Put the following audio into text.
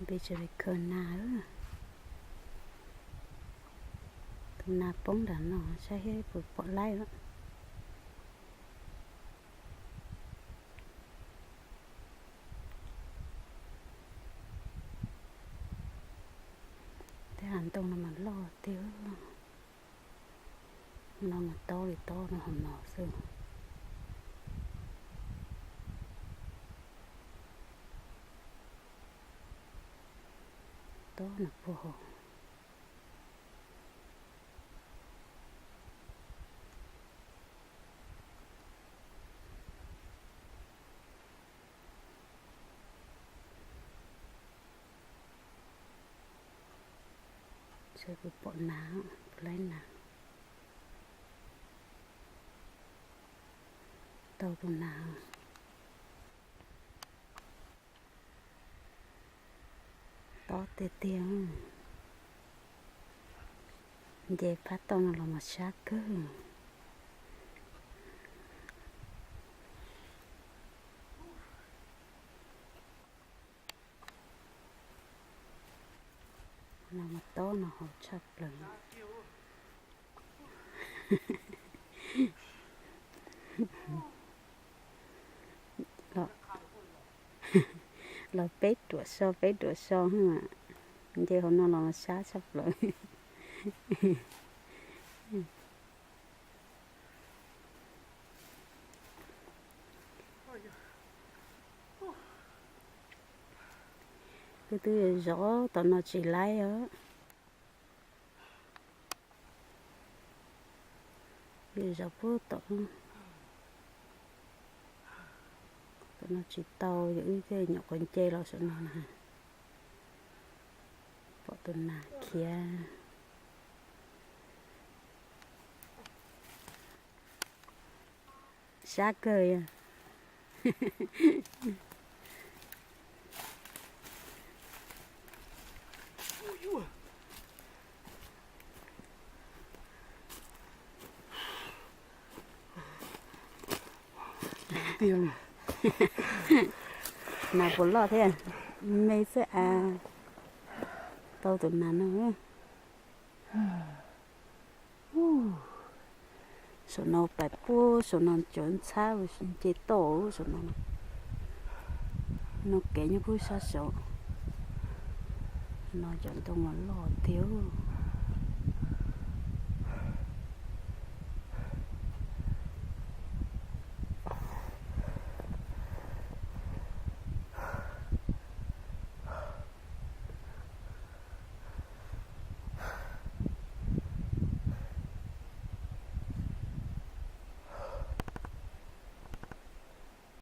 Peb tseem li khaws nas. Tus nas poob nram no saib puas pom laib. Tej hav ntoo no mas loj tiag. No mas tob li tob no hauv no xwb. Tob no puag hauv. Saib puas pom nas, puas laib nas. Tau tus nas. Tob tiag tiag. Nce phab toj no los mas sab kawg. No mas tob no hauv tshaj plaws. Los peb ruam so peb ruam so, nce hauv no los sab tshaj plaws. Wb twb zov tom no tsis laib os. Zov puag tom, tom no tsis tau, yog wb thiaj nyuam qhuav nce los saum no na. Pom tus nas khiav. Sab kawg yog. Nas puas loj thiab, me xwb as. Tau tus nas no. Saum no pais puag saum no cov ntxhab nce toj saum no. No kev nyob puag sab saud. No cov ntoo mas loj tiag.